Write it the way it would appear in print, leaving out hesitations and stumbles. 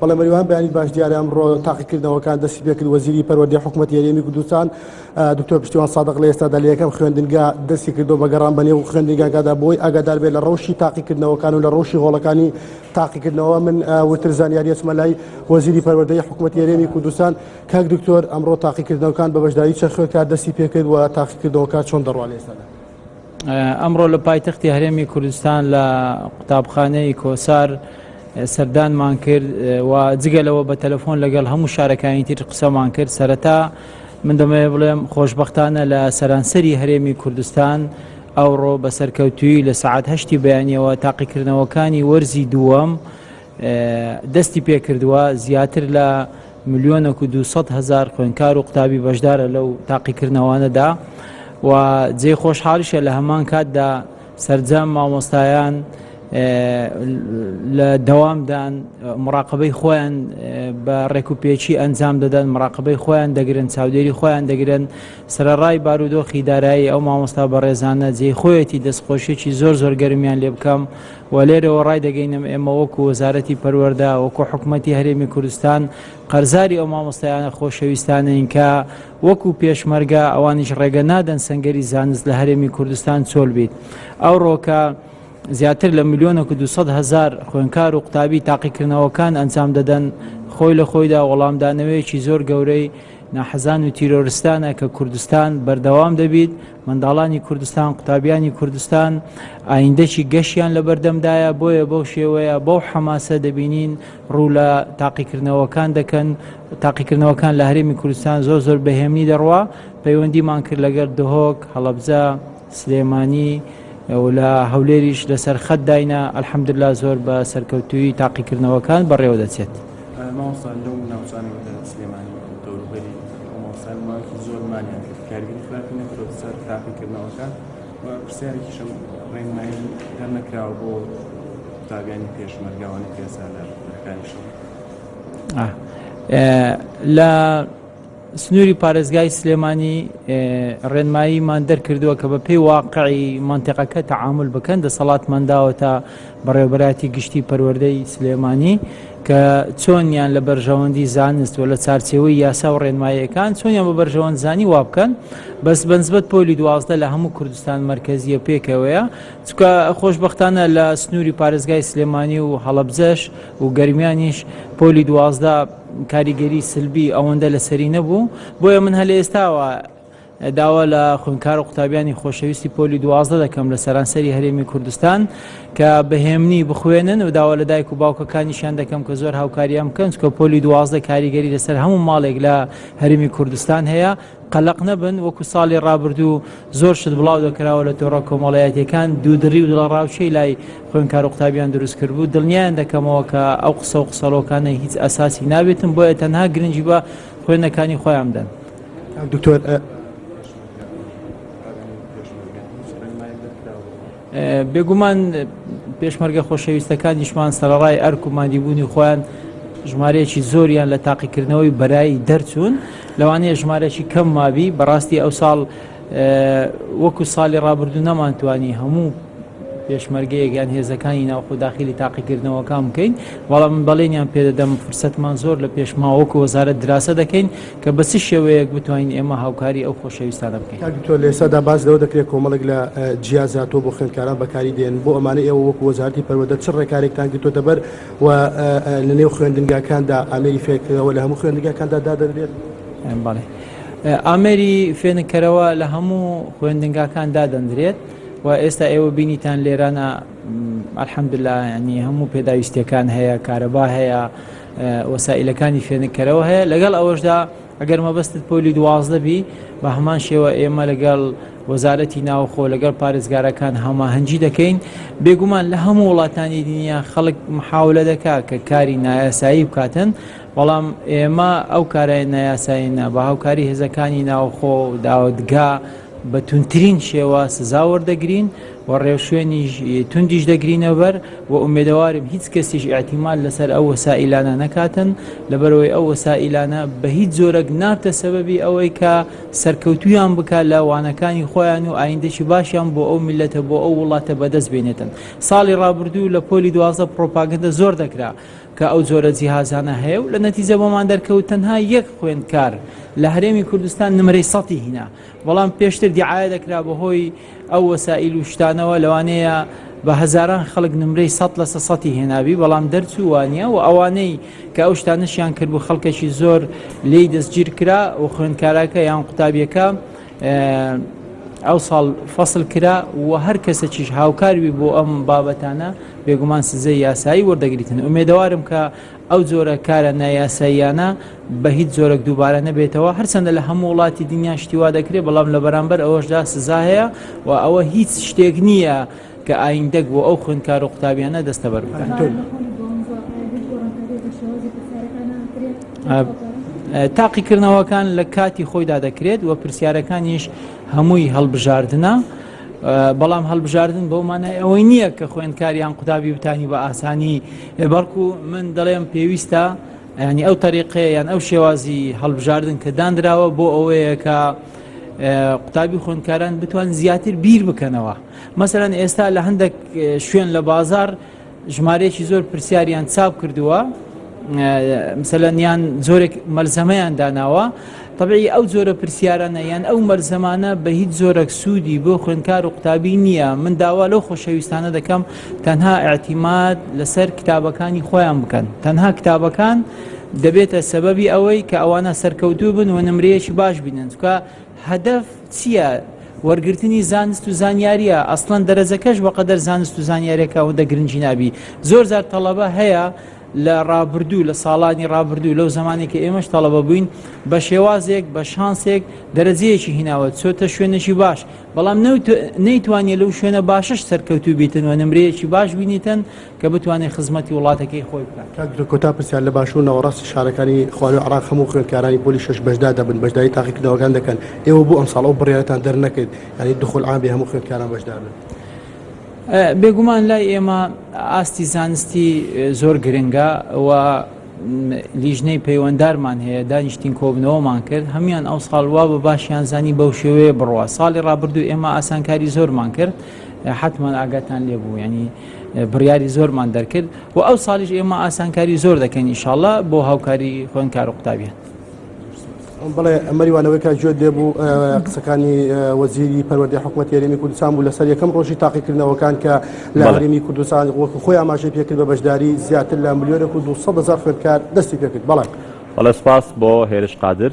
بەڵێ مەریوان بەیانیت باش دیارە ئەمڕۆ تاقیکردنەوەکان دەستی پێکرد وەزیری پەروەردەی حکوومەتی هەرێمی کوردستان دکتۆر پشتیوان سادق لە ئێستادا لە یەکەم خوێندنگا دەستی کردو بە گەڕان بە نێو خوێندنگاکەدا بۆی ئاگادار بێت لە ڕەوشی تاقیکردنەوەکان و لە ڕەوشی هۆڵەکانی تاقیکردنەوە من وتر زانیاری ئەچمە لای وەزیری پەروەردەی حکوومەتی هەرێمی کوردستان کاک دکتۆر ئەمڕۆ تاقیکردنەوەکان بە بەشداری چەند خوێندکار دەستی پێکرد و تاقیکردنەوەکان چۆن دەڕوا لە ئێستادا؟ ئەمڕۆ لە پایتەختی هەرێمی کوردستان لە قوتابخانەی کۆسار سەردانمان کرد و جگە لەوە بە تەلەفۆن لەگەڵ هەموو شارەکانی تر قسەمان کرد سەرەتا من دەمەوێت بڵێم خۆشبەختانە لە سەرانسەری هەرێمی کوردستان ئەوڕۆ بە سەرکەوتووی لە سەعات هەشتی بەیانیەوە تاقیکردنەوەکانی وەرزی دووەم دەستی پێکردووە زیاتر لە ملیۆنێک و 200 هزار خوێندکار و قوتابی بەشدارە لەو تاقیکردنەوانەدا و جێی خۆشحاڵیشە لە هەمان کاتدا سەرجەم مامۆستایان لە دەوامدان مراقبەی خۆیان بە ڕێکوپێکی ئەنجام دەدەن مراقبەی خۆیان دەگرن چاودێری خۆیان دەگرن سەرەڕای بارودۆخی دارایی ئەو مامۆستا بەڕێزانە جێی خۆیەتی دەستخۆشیەکی زۆر زۆر گەرمیان لێ بکەم و لێرەوە ڕایدەگەینم ئێمە وەکو وەزارەتی پەروەردە وەکو حکومەتی هەرێمی کوردستان قەرزاری ئەو مامۆستایانە خۆشەویستانەین کە وەکو پێشمەرگە ئەوانیش ڕێگە نادەن سەنگەری زانست لە هەرێمی کوردستان چۆل بیت. ئەوڕۆکە زیاتر لە ملیۆنێک و 200 هەزار خوێنکار و قوتابی تاقیکردنەوەکان ئەنجام دەدەن، خۆی لە خۆیدا وەڵامدانەوەیەکی زۆر گەورەی ناحەزان و تیرۆرستانە کە کوردستان بەردەوام دەبیت، منداڵانی کوردستان، قوتابیانی کوردستان ئایندەکی گەشیان لەبەردەمدایە، بۆیە بەو شێوەیە بەو حەماسە دەبینین ڕوو لە تاقیکردنەوەکان دەکەن، تاقیکردنەوەکان لە هەرێمی کوردستان زۆر زۆر بەهێمنی دەڕوا، پەیوەندیمان کرد لەگەڵ دهۆک، هەڵەبجە، سلێمانی و لە هەولێریش لەسەر خەت داینا، الحمدللە زۆر بە سەرکەوتوویی تاقیکردنەوەکان بەڕێوە دەچێت. مامۆستا لەو ناوچانەی بەتایبەت سلێمانی و دەوروبەری ئەو مامۆستایان ماوەیەکی زۆر مانیان کرد کاریگەری خراپی نەکردۆتە سەر تاقیکردنەوەکان و پرسیارێکیشم ڕێنمایی دەرنەکراوە بۆ قوتابیانی پێشمەرگە ئەوانەی کە ئێستا لە بەرەکانی شەڕن. لە سنووری پارێزگای سلێمانی ڕێنماییمان دەرکردووە کە بە پێی واقعی مەنتیقەکە تەعامول بکەن، دەسەڵاتمان داوەتە بەڕێوەبەرایەتی گشتی پەروەردەی سلێمانی کە چۆنیان لە بەرژەوەندی زانست و لە چارچێوەی یاسا و ڕێنماییەکان چۆنیان بە بەرژەوەند زانی وا بکەن بەس بەنسبەت پۆلی 12 لە هەموو کوردستان مەرکەزیە پێکەوەیە چونکە خۆشبەختانە لە سنووری پارێزگای سلێمانی و هەڵەبجەش و گەرمیانیش پۆلی 12 کاریگەری سلبی ئەوەندە لەسەری نەبوو بۆیە من هەر لە ئێستاوە داوا لە خوێندکار و قوتابیانی خۆشەویستی پۆلی 12 دەکەم لە سەرانسەری هەرێمی کوردستان کە بەهێمنی بخوێنن و داوا لە دایک و باوکەکانیشیان دەکەم کە زۆر هاوکاریان بکەن چکە پۆلی 12 کاریگەری لەسەر هەموو ماڵێک لە هەرێمی کوردستان هەیە قەلەق نەبن وەکو ساڵی ڕابردوو زۆر شت بڵاو دەکراوە لە تۆڕە کۆمەڵایەتیەکان دوودڕی و دڵەڕاوکێی لای خوێندکار و قوتابیان دروست کردبوو دڵنیایان دەکەمەوە کە ئەو قسە و قسەڵۆکانە هیچ ئەساسی نابێتن بۆیە تەنها گرنگی بە خوێندنەکانی خۆیان بدەن. کاک دکتۆر بێگومان پێشمەرگە خۆشەویستەکانیشمان سەرەڕای ئەرک و مادیبوونی خۆیان ژمارەیەکی زۆریان لە تاقیکردنەوەی بەرایی دەرچوون لەوانەیە ژمارەی کەم مابی بەڕاستی ئەو ساڵ وەکو ساڵی ڕابردوو نەمانتوانی هەموو پێشمەرگەیەک یان هێزەکانی ناوخۆ داخلی تاقیکردنەوەکان بکەین بەڵام من بەڵێنیان پێدەدەم فرسەتمان زۆر لە پێشما وەکو وەزارەت دراسە دەکەین کە بە چ شێوەیەک بتوانین ئێمە هاوکاری ئەو خۆشەویستانە بکەین. کاک دکتۆر لە ئێستادا باس لەوە دەکرێت کۆمەڵێک لە جیازاتۆ بۆ خوێندکاران بەکاری دێن بۆ ئەمانە ئێوە وەکو وەزارەتی پەروەردە چ ڕێکارێکتان گرتۆتە بەر و لە نێو خوێندنگاکاندا ئامێری فێرکردنەوە لە هەموو خوێندنگاکاندا دادەنرێت؟ بەڵێ ئامێری فێنککەرەوە لە هەموو خوێندنگاکان دادەندرێت و ئێستا ئێوە بینیتان لێرانە الحمدلله ینی هەموو پێداویستیەکان هەیە کارەبا هەیە وەسائیلەکانی فێنککەرەوە هەیە لەگەڵ ئەوەشدا ئەگەر مەبەستت پۆلی 12 بی بە هەمان شێوە ئێمە لەگەڵ وەزارەتی ناوخۆ لەگەڵ پارێزگارەکان هەماهەنگی دەکەین بێگومان لە هەموو وڵاتانی دنیا خەڵک محاولە دەکا کە کاری نایاسایی بکاتن بەڵام ئێمە ئەو کارای نایاسایی نا بە هاوکاری هێزەکانی ناوخۆ داودگا بە توندترین شێوە سزا وەردەگرین. و ڕێوشوێنیش توندیش دەگرینە بەر و ئومێدەوارم هیچ کەسیش ئیعتیماد لەسەر ئەو وەسائیلانە نەکاتن لەبەرئەوەی ئەو وەسائیلانە بە هیچ جۆرەک نابتە سەبەبی ئەوەی کە سەرکەوتوویان بکات لە وانەکانی خۆیان و ئایندەکی باشیان بۆ ئەو میللەتە بۆ ئەو وڵاتە بەدەست بێنێتن ساڵی ڕابردوو لە پۆلی 12 پڕۆپاگەندە زۆر دەکرا کە ئەو جۆرە جیهازانە هەیە و لە نەتیجە بۆمان دەرکەوت تەنها یەک خوێندکار لە هەرێمی کوردستان نمرەی سەتی هینا بەڵام پێشتر دیعایە دەکرا بەهۆی ئەو وەسائیل و شتانەوە لەوانەیە بە هەزاران خەڵک نمرەی سەد لەسە سەتی هێنابی بەڵام دەرچوو وانە و ئەوانەی کە ئەو شتانەشیان کردبوو خەڵکێکی زۆر لێی دەستگیر کرا و خوێندکارەکە یان قوتابیەکە ئەو ساڵ فەسل کرا و هەر کەسێکیش هاوکاروی بۆ ئەم بابەتانە بێگومان سزای یاسایی وەردەگریتن ئومێدەوارم کە ئەو جۆرە کارە نایاساییانە بە هیچ جۆرەک دووبارە نەبێتەوە، هەرچەندە لە هەموو وڵاتی دنیا شتی وا دەکرێت، بەڵام لە بەرامبەر ئەوەشدا سزا هەیە و ئەوە هیچ شتێک نییە کە ئایندەک بۆ ئەو خوێندکار و قوتابیانە دەستەبەر بکات. تاقیکردنەوەکان لە کاتی خۆیدا دەکرێت و پرسیارەکانیش هەمووی هەڵبژاردنە. بەڵام هەڵبژاردن بەو مانای ئەوەی نییە کە خوێندکار یان قوتابی بتانی بە ئاسانی بەڵکو من دەڵێم پێویستە ینی ئەو تەریقەیە یان ئەو شێوازی هەڵبژاردن کە دانراوە بۆ ئەوەیە کە قوتابی خوێندکاران بتوان زیاتر بیر بکەنەوە مەسەرەن ئێستا لە هەندێک شوێن لە بازار ژمارەیەکی زۆر پرسیاریان چاپ کردووە مثلەن یان جۆرێک مەلزەمەیان داناوە طبعی ئەو جۆرە پرسیارانە یان ئەو مەلزەمانە بە هیچ جۆرەک سوودی بۆ خوێندکار و قوتابی نییە من داوا لەو خۆشەویستانە دەکەم تەنها اعتیماد لەسەر کتابەکانی خۆیان بکەن تەنها کتابەکان دەبێتە سەبەبی ئەوەی کە ئەوانە سەرکەوتوو بن و نمرەیەکی باش بینن چکە هەدەف چییە؟ وەرگرتنی زانست و زانیاریە ئەسڵەن دەرەجەکەش بەقەدەر زانست و زانیاریەکە ئەوەندە گرنگی نابی زۆر جار تەڵەبە هەیە لە ڕابردوو لە ساڵانی ڕابردوو لەو زمانی کە ئێمەش تەڵەبە بووین بە شێوازێک بە شانسێک دەرەجەیەکی هیناوە چۆتە شوێنێکی باش بەڵام نەیتوانێت لەو شوێنە باشش سەرکەوتوو بیتن و نمرەیەکی باش بینیتن کە بتوانێت خزمەتی وڵاتەکەی خۆی بکات. کاک دکتۆر کۆتا پرسیار، لە باشوور ناوەڕاستی شارەکانی خوارووی عێراق هەموو خوێندکارانی پۆلی شەش بەشدار دەبن، بەشداری تاقیکردنەوەکان دەکەن، ئێوە بۆ ئەمساڵ ئەو بڕیارەتان دەرنەکرد یانی دخول عام بێ هەموو خوێندکاران بەشدار بن؟ بێگومان لای ئێمە ئاستی زانستی زۆر گرنگە و لیژنەی پەیوەندارمان هەیە دانیشتین کۆبنەوەمان کرد هەموان ئەو ساڵ وا بە باشیان زانی بەو شێوەیە بڕوا ساڵی ڕابردوو ئێمە ئاسانکاری زۆرمان کرد حتمما ئاگاتان لێ بوو ینی بڕیاری زۆرمان دەرکرد و ئەو ساڵیش ئێمە ئاسانکاری زۆر دەکەین ئیشاڵە بۆ هاوکاری خوێندکار و قوتابیان. بڵێ مەریوانەوەی کە گوێت لێ بوو قسەکانی وەزیری پەروەردەی حکوومەت هەرێمی کوردستان بوو لەسەر یەکەم ڕۆژی تاقیکردنەوەکان کە لە هەرێمی کوردستان وەکو خۆی ئاماژەی پێکرد بە بەشداری زیاتر لە ملیۆنێک و 200 هزار خوێندکار دەستی پێکرد بەڵێ بەڵێ سپاس بۆ هێرش قادر.